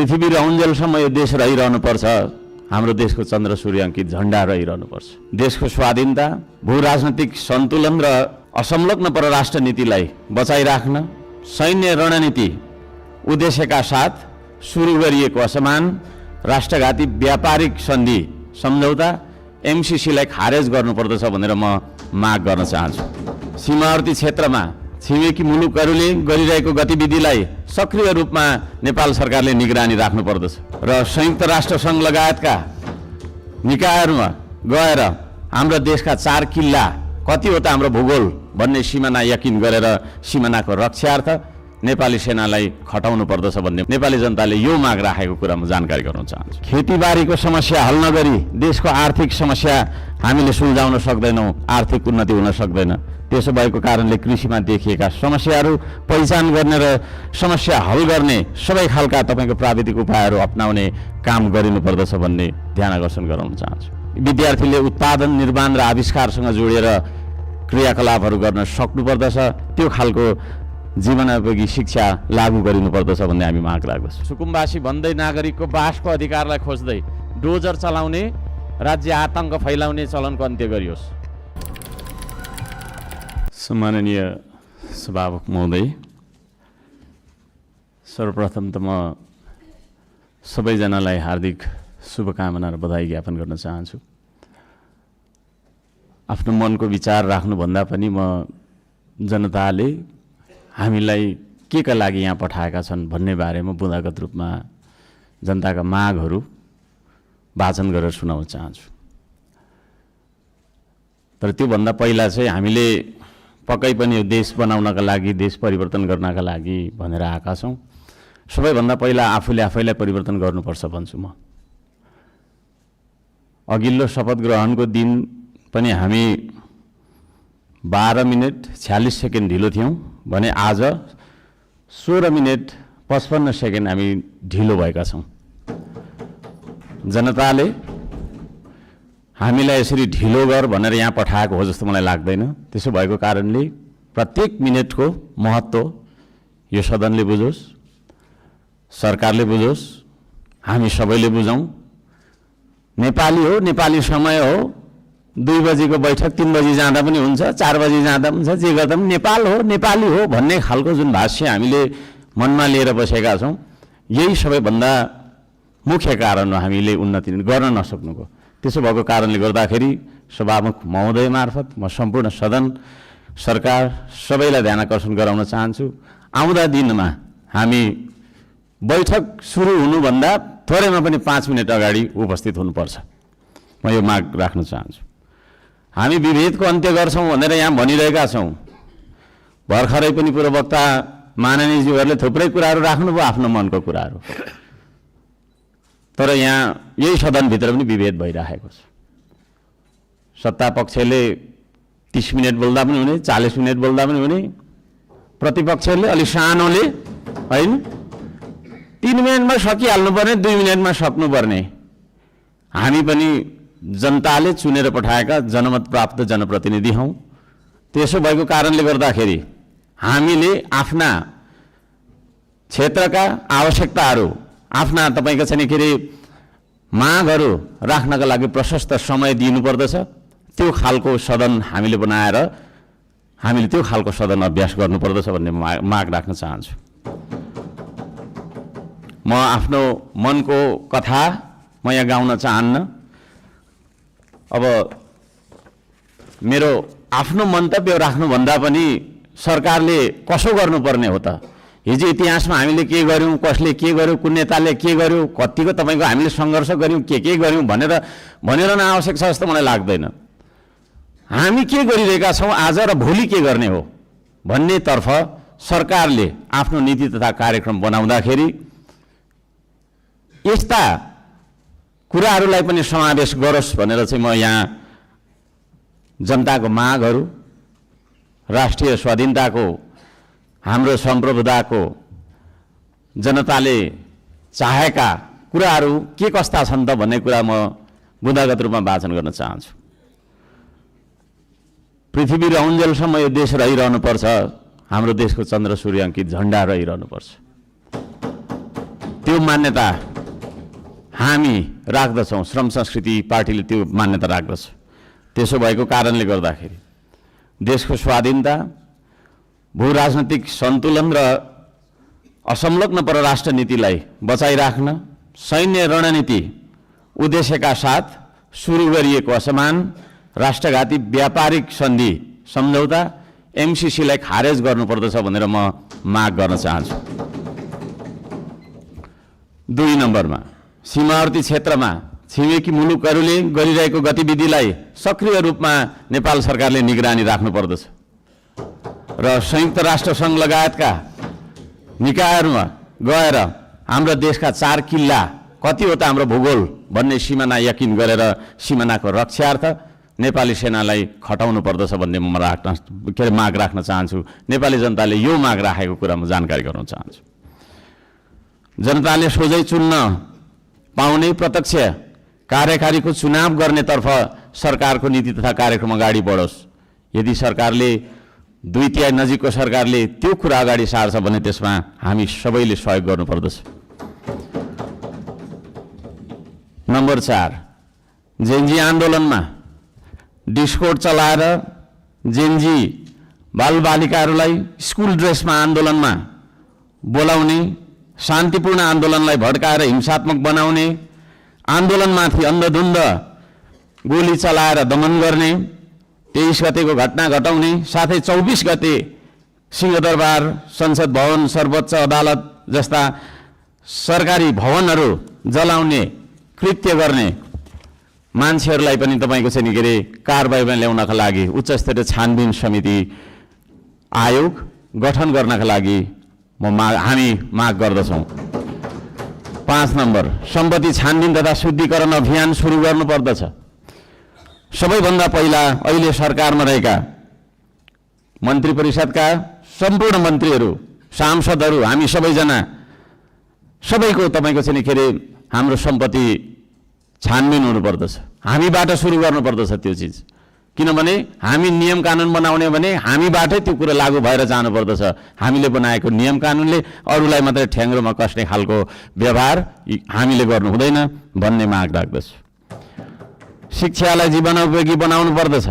पृथ्वी रहउन्जेलसम्म यो देश रहिरहनुपर्छ। हाम्रो देशको चन्द्र सूर्य अङ्कित झण्डा रहिरहनुपर्छ। देशको स्वाधीनता, भू राजनैतिक सन्तुलन र असंलग्न परराष्ट्र नीतिलाई बचाइराख्न सैन्य रणनीति उद्देश्यका साथ सुरु गरिएको असमान राष्ट्रघाती व्यापारिक सन्धि सम्झौता एमसीसीलाई खारेज गर्नुपर्दछ भनेर म माग गर्न चाहन्छु। सीमावर्ती क्षेत्रमा छिमेकी मुलुकहरूले गरिरहेको गतिविधिलाई सक्रिय रूपमा नेपाल सरकारले निगरानी राख्नुपर्दछ र संयुक्त राष्ट्र सङ्घ लगायतका निकायहरूमा गएर हाम्रो देशका 4 किल्ला कतिवटा हाम्रो भूगोल भन्ने सिमाना यकिन गरेर सिमानाको रक्षार्थ नेपाली सेनालाई खटाउनु पर्दछ भन्ने नेपाली जनताले यो माग राखेको कुरा म जानकारी गराउन चाहन्छु। खेतीबारीको समस्या हल नगरी देशको आर्थिक समस्या हामीले सुल्झाउन सक्दैनौँ, आर्थिक उन्नति हुन सक्दैन। त्यसो भएको कारणले कृषिमा देखिएका समस्याहरू पहिचान गर्ने र समस्या हल गर्ने सबै खालका तपाईँको प्राविधिक उपायहरू अपनाउने काम गरिनुपर्दछ भन्ने ध्यान आकर्षण गराउन चाहन्छु। विद्यार्थीले उत्पादन, निर्माण र आविष्कारसँग जोडेर क्रियाकलापहरू गर्न सक्नुपर्दछ। त्यो खालको जीवनोपयोगी शिक्षा लागू गरिनुपर्दछ भन्ने हामी माग राख्दछौँ। सुकुम्बासी भन्दै नागरिकको बासको अधिकारलाई खोज्दै डोजर चलाउने, राज्य आतङ्क फैलाउने चलनको अन्त्य गरियोस्। सम्माननीय सभामुख महोदय, सर्वप्रथम त म सबैजनालाई हार्दिक शुभकामना र बधाई ज्ञापन गर्न चाहन्छु। आफ्नो मनको विचार राख्नुभन्दा पनि म जनताले हामीलाई के का लागि यहाँ पठाएका छन् भन्ने बारेमा बुँदागत रूपमा जनताका मागहरू वाचन गरेर सुनाउन चाहन्छु। तर त्योभन्दा पहिला चाहिँ हामीले पक्कै पनि यो देश बनाउनका लागि, देश परिवर्तन गर्नका लागि भनेर आएका छौँ। सबैभन्दा पहिला आफूले आफैलाई परिवर्तन गर्नुपर्छ भन्छु म। अघिल्लो शपथ ग्रहणको दिन पनि हामी 12 मिनेट 46 सेकेन्ड ढिलो थियौँ भने आज 16 मिनेट 55 सेकेन्ड हामी ढिलो भएका छौँ। जनताले हामीलाई यसरी ढिलो गर भनेर यहाँ पठाएको हो जस्तो मलाई लाग्दैन। त्यसो भएको कारणले प्रत्येक मिनेटको महत्त्व यो सदनले बुझोस्, सरकारले बुझोस्, हामी सबैले बुझौँ। नेपाली हो, नेपाली समय हो। 2 बजीको बैठक 3 बजी जाँदा पनि हुन्छ, 4 बजी जाँदा पनि हुन्छ, जे गर्दा पनि नेपाल हो, नेपाली हो भन्ने खालको जुन भाष्य हामीले मनमा लिएर बसेका छौँ, यही सबैभन्दा मुख्य कारण हो हामीले उन्नति गर्न नसक्नुको। त्यसो भएको कारणले गर्दाखेरि सभामुख महोदय मार्फत म सम्पूर्ण सदन, सरकार सबैलाई ध्यान आकर्षण गराउन चाहन्छु। आउँदा दिनमा हामी बैठक सुरु हुनुभन्दा थोरैमा पनि 5 मिनट अगाडि उपस्थित हुनुपर्छ। म यो माग राख्न चाहन्छु। हामी विभेदको अन्त्य गर्छौँ भनेर यहाँ भनिरहेका छौँ। भर्खरै पनि पूर्ववक्ता माननीयज्यूहरूले थुप्रै कुराहरू राख्नुभयो, आफ्नो मनको कुराहरू। तर यहाँ यही सदनभित्र पनि विभेद भइरहेको छ। सत्ता पक्षले 30 मिनट बोल्दा पनि हुने, 40 मिनट बोल्दा पनि हुने, प्रतिपक्षले अलि सानोले होइन 3 मिनटमा सकिहाल्नुपर्ने, 2 मिनटमा सक्नुपर्ने। हामी पनि जनताले चुनेर पठाएका जनमत प्राप्त जनप्रतिनिधि हौँ। त्यसो भएको कारणले गर्दाखेरि हामीले आफ्ना क्षेत्रका आवश्यकताहरू, आफ्ना तपाईँको चाहिँ के अरे मागहरू राख्नका लागि प्रशस्त समय दिनुपर्दछ। त्यो खालको सदन हामीले बनाएर हामीले त्यो खालको सदन अभ्यास गर्नुपर्दछ भन्ने माग राख्न चाहन्छु। म आफ्नो मनको कथा म यहाँ गाउन चाहन्न। अब मेरो आफ्नो मन्तव्य राख्नुभन्दा पनि सरकारले कसो गर्नुपर्ने हो त? हिजो इतिहासमा हामीले के गर्यौँ, कसले के गर्यो, कुन नेताले के गर्यो, कतिको तपाईँको हामीले सङ्घर्ष गऱ्यौँ, के गर्यौँ भनेर आवश्यक छ जस्तो मलाई लाग्दैन। हामी के गरिरहेका छौँ आज र भोलि के गर्ने हो भन्नेतर्फ सरकारले आफ्नो नीति तथा कार्यक्रम बनाउँदाखेरि यस्ता कुराहरूलाई पनि समावेश गरोस् भनेर चाहिँ म यहाँ जनताको मागहरू, राष्ट्रिय स्वाधीनताको, हाम्रो सम्प्रभुताको, जनताले चाहेका कुराहरू के कस्ता छन् त भन्ने कुरा म बुँदागत रूपमा वाचन गर्न चाहन्छु। पृथ्वी रहउन्जेलसम्म यो देश रहिरहनुपर्छ। हाम्रो देशको चन्द्र सूर्य अङ्कित झण्डा रहिरहनुपर्छ। त्यो मान्यता हामी राख्दछौँ, श्रम संस्कृति पार्टीले त्यो मान्यता राख्दछ। त्यसो भएको कारणले गर्दाखेरि देशको स्वाधीनता, भू राजनैतिक सन्तुलन र असंलग्न परराष्ट्र नीतिलाई बचाइराख्न सैन्य रणनीति उद्देश्यका साथ सुरु गरिएको असमान राष्ट्रघाती व्यापारिक सन्धि सम्झौता एमसीसीलाई खारेज गर्नुपर्दछ भनेर म माग गर्न चाहन्छु। 2 नम्बरमा सीमावर्ती क्षेत्रमा छिमेकी मुलुकहरूले गरिरहेको गतिविधिलाई सक्रिय रूपमा नेपाल सरकारले निगरानी राख्नुपर्दछ र संयुक्त राष्ट्र सङ्घ लगायतका निकायहरूमा गएर हाम्रो देशका 4 किल्ला कतिवटा हाम्रो भूगोल भन्ने सिमाना यकिन गरेर सिमानाको रक्षार्थ नेपाली सेनालाई खटाउनु पर्दछ भन्ने म माग राख्न चाहन्छु। नेपाली जनताले यो माग राखेको कुरा म जानकारी गराउन चाहन्छु। जनताले सोझै चुन्न पाउने प्रत्यक्ष कार्यकारीको चुनाव गर्नेतर्फ सरकारको नीति तथा कार्यक्रम अगाडि बढोस्। यदि सरकारले 2/3 नजिकको सरकारले त्यो कुरा अगाडि सार्छ भने त्यसमा हामी सबैले सहयोग गर्नुपर्दछ। नम्बर 4, जेनजी आन्दोलनमा डिस्कोड चलाएर जेनजी बालबालिकाहरूलाई स्कुल ड्रेसमा आन्दोलनमा बोलाउने, शान्तिपूर्ण आन्दोलनलाई भड्काएर हिंसात्मक बनाउने, आन्दोलनमाथि अन्धधुन्ध गोली चलाएर दमन गर्ने, 23 गतेको घटना घटाउने, साथै 24 गते सिंहदरबार, संसद भवन, सर्वोच्च अदालत जस्ता सरकारी भवनहरू जलाउने कृत्य गर्ने मान्छेहरूलाई पनि तपाईँको चाहिँ के अरे कारबाहीमा ल्याउनका लागि उच्चस्तरीय छानबिन समिति आयोग गठन गर्नका लागि हामी माग गर्दछौँ। 5 नम्बर, सम्पत्ति छानबिन तथा शुद्धिकरण अभियान सुरु गर्नुपर्दछ। सबैभन्दा पहिला अहिले सरकारमा रहेका मन्त्री परिषदका सम्पूर्ण मन्त्रीहरू, सांसदहरू, हामी सबैजना सबैको तपाईँको चाहिँ के अरे हाम्रो सम्पत्ति छानबिन हुनुपर्दछ। हामीबाट सुरु गर्नुपर्दछ त्यो चिज, किनभने हामी नियम कानुन बनाउने भने हामीबाटै त्यो कुरा लागू भएर जानुपर्दछ। हामीले बनाएको नियम कानुनले अरूलाई मात्रै ठ्याङ्ग्रोमा कस्ने खालको व्यवहार हामीले गर्नु हुँदैन भन्ने माग राख्दछु। शिक्षालाई जीवनोपयोगी बनाउनु पर्दछ।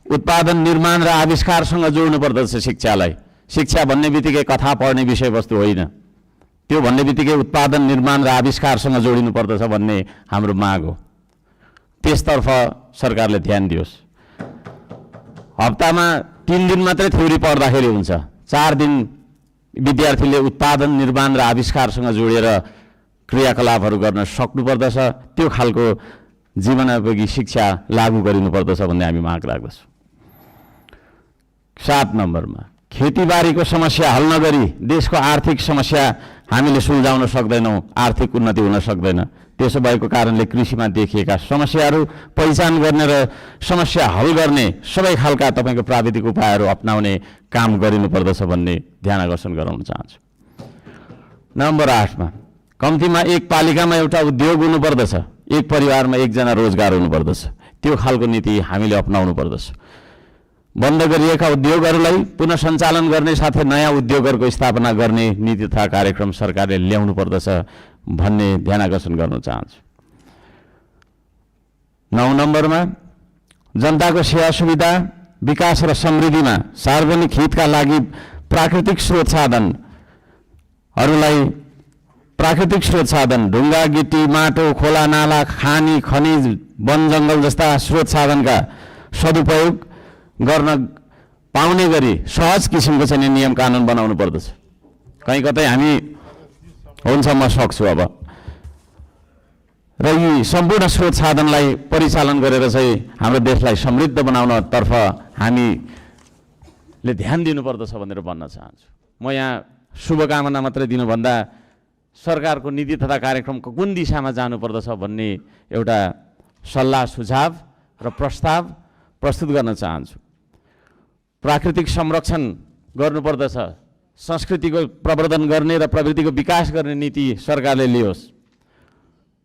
उत्पादन, निर्माण र आविष्कारसँग जोड्नु पर्दछ शिक्षालाई। शिक्षा भन्ने बित्तिकै कथा पढ्ने विषयवस्तु होइन, त्यो भन्ने बित्तिकै उत्पादन, निर्माण र आविष्कारसँग जोडिनु पर्दछ भन्ने हाम्रो माग हो। त्यसतर्फ सरकारले ध्यान दियोस्। हप्तामा 3 दिन मात्रै थ्योरी पढ्दाखेरि हुन्छ, 4 दिन विद्यार्थीले उत्पादन, निर्माण र आविष्कारसँग जोडेर क्रियाकलापहरू गर्न सक्नुपर्दछ। त्यो खालको जीवनोपयोगी शिक्षा लागू गरिनुपर्दछ भन्ने हामी माग राख्दछौँ। 7 नम्बरमा खेतीबारीको समस्या हल नगरी देशको आर्थिक समस्या हामीले सुल्झाउन सक्दैनौँ, आर्थिक उन्नति हुन सक्दैन। त्यसो भएको कारणले कृषिमा देखिएका समस्याहरू पहिचान गर्ने र समस्या हल गर्ने सबै खालका तपाईँको प्राविधिक उपायहरू अपनाउने काम गरिनुपर्दछ भन्ने ध्यान आकर्षण गराउन चाहन्छु। नम्बर 8मा कम्तीमा एक पालिकामा एउटा उद्योग हुनुपर्दछ, एक परिवारमा एकजना रोजगार हुनुपर्दछ। त्यो खालको नीति हामीले अपनाउनु पर्दछ। बन्द गरिएका उद्योगहरूलाई पुनः सञ्चालन गर्ने साथै नयाँ उद्योगहरूको स्थापना गर्ने नीति तथा कार्यक्रम सरकारले ल्याउनु पर्दछ भन्ने ध्यान आकर्षण गर्न चाहन्छु। 9 नम्बरमा जनताको सेवा सुविधा, विकास र समृद्धिमा सार्वजनिक हितका लागि प्राकृतिक स्रोत साधन ढुङ्गा, गिटी, माटो, खोला, नाला, खानी, खनिज, वन जङ्गल जस्ता स्रोत साधनका सदुपयोग गर्न पाउने गरी सहज किसिमको चाहिँ नियम कानुन बनाउनु पर्दछ। कहीँ कतै हामी हुन्छ म सक्छु अब र यी सम्पूर्ण स्रोत साधनलाई परिचालन गरेर चाहिँ हाम्रो देशलाई समृद्ध बनाउनतर्फ हामीले ध्यान दिनुपर्दछ भनेर भन्न चाहन्छु। म यहाँ शुभकामना मात्रै दिनुभन्दा सरकारको नीति तथा कार्यक्रमको कुन दिशामा जानुपर्दछ भन्ने एउटा सल्लाह सुझाव र प्रस्ताव प्रस्तुत गर्न चाहन्छु। प्राकृतिक संरक्षण गर्नुपर्दछ, संस्कृतिको प्रवर्धन गर्ने र प्रवृत्तिको विकास गर्ने नीति सरकारले लियोस्।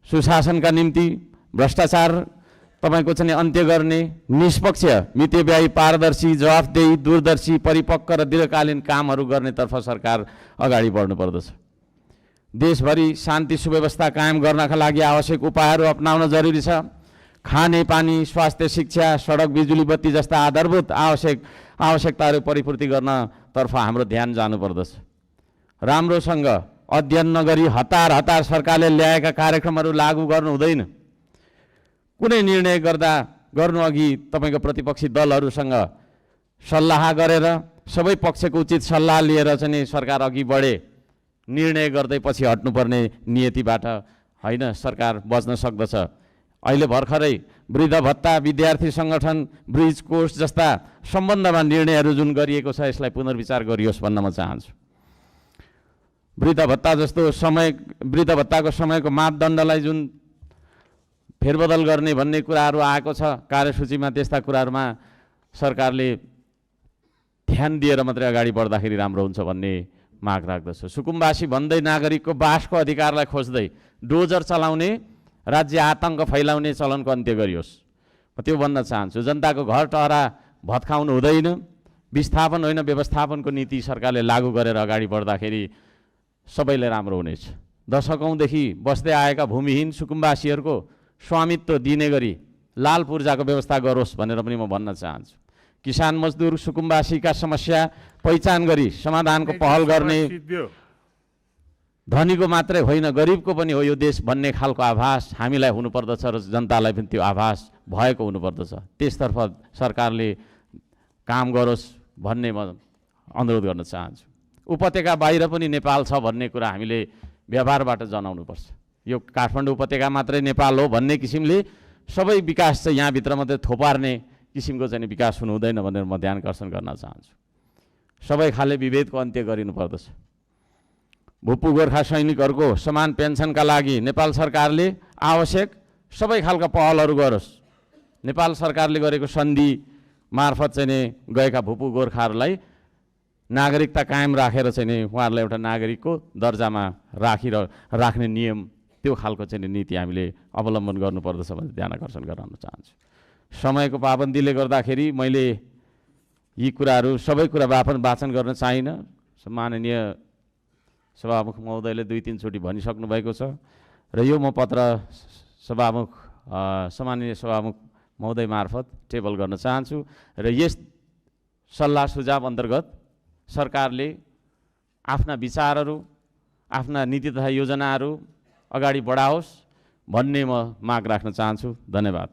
सुशासनका निम्ति भ्रष्टाचार तपाईँको चाहिँ अन्त्य गर्ने, निष्पक्ष, मितव्ययी, पारदर्शी, जवाफदेही, दूरदर्शी, परिपक्व र दीर्घकालीन कामहरू गर्नेतर्फ सरकार अगाडि बढ्नुपर्दछ। देशभरि शान्ति सुव्यवस्था कायम गर्नका लागि आवश्यक उपायहरू अपनाउन जरुरी छ। खाने पानी, स्वास्थ्य, शिक्षा, सडक, बिजुली बत्ती जस्ता आधारभूत आवश्यकताहरू परिपूर्ति गर्नतर्फ हाम्रो ध्यान जानुपर्दछ। राम्रोसँग अध्ययन नगरी हतार हतार सरकारले ल्याएका कार्यक्रमहरू लागू गर्नु हुँदैन। कुनै निर्णय गर्नु अघि तपाईँको प्रतिपक्षी दलहरूसँग सल्लाह गरेर सबै पक्षको उचित सल्लाह लिएर चाहिँ सरकार अघि बढे। निर्णय गर्दै पछि हट्नुपर्ने नियतिबाट होइन सरकार बच्न सक्दछ। अहिले भर्खरै वृद्ध भत्ता, विद्यार्थी सङ्गठन, ब्रिज कोर्स जस्ता सम्बन्धमा निर्णयहरू जुन गरिएको छ यसलाई पुनर्विचार गरियोस् भन्न म चाहन्छु। वृद्ध भत्ता जस्तो वृद्ध भत्ताको समयको मापदण्डलाई जुन फेरबदल गर्ने भन्ने कुराहरू आएको छ कार्यसूचीमा, त्यस्ता कुराहरूमा सरकारले ध्यान दिएर मात्रै अगाडि बढ्दाखेरि राम्रो हुन्छ भन्ने माग राख्दछु। सुकुम्बासी भन्दै नागरिकको बासको अधिकारलाई खोज्दै डोजर चलाउने, राज्य आतङ्क फैलाउने चलनको अन्त्य गरियोस्। म त्यो भन्न चाहन्छु। जनताको घर टहरा भत्काउनु हुँदैन। विस्थापन होइन व्यवस्थापनको नीति सरकारले लागू गरेर अगाडि बढ्दाखेरि सबैले राम्रो हुनेछ। दशकौँदेखि बस्दै आएका भूमिहीन सुकुम्बासीहरूको स्वामित्व दिने गरी लाल पूर्जाको व्यवस्था गरोस् भनेर पनि म भन्न चाहन्छु। किसान मजदुर सुकुम्बासीका समस्या पहिचान गरी समाधानको पहल गर्ने धनीको मात्रै होइन गरिबको पनि हो यो देश भन्ने खालको आभास हामीलाई हुनुपर्दछ र जनतालाई पनि त्यो आभास भएको हुनुपर्दछ। त्यसतर्फ सरकारले काम गरोस् भन्ने म अनुरोध गर्न चाहन्छु। उपत्यका बाहिर पनि नेपाल छ भन्ने कुरा हामीले व्यवहारबाट जनाउनुपर्छ। यो काठमाडौँ उपत्यका मात्रै नेपाल हो भन्ने किसिमले सबै विकास चाहिँ यहाँभित्र मात्रै थोपार्ने किसिमको चाहिँ विकास हुनु हुँदैन भनेर म ध्यान आकर्षण गर्न चाहन्छु। सबै खाले विभेदको अन्त्य गरिनुपर्दछ। भूपू गोर्खा सैनिकहरूको समान पेन्सनका लागि नेपाल सरकारले आवश्यक सबै खालका पहलहरू गरोस्। नेपाल सरकारले गरेको सन्धि मार्फत चाहिँ नि गएका भूपू गोर्खाहरूलाई नागरिकता कायम राखेर चाहिँ नि उहाँहरूलाई एउटा नागरिकको दर्जामा राख्ने नियम, त्यो खालको चाहिँ नीति हामीले अवलम्बन गर्नुपर्दछ भनेर ध्यान आकर्षण गराउन चाहन्छु। समयको पाबन्दीले गर्दाखेरि मैले यी कुराहरू सबै कुरा वाचन गर्न चाहिनँ। माननीय सभामुख महोदयले 2-3 चोटि भनिसक्नु भएको छ र यो म पत्र सम्माननीय सभामुख महोदय मार्फत टेबल गर्न चाहन्छु र यस सल्लाह सुझाव अन्तर्गत सरकारले आफ्ना विचारहरू, आफ्ना नीति तथा योजनाहरू अगाडि बढाओस् भन्ने म माग राख्न चाहन्छु। धन्यवाद।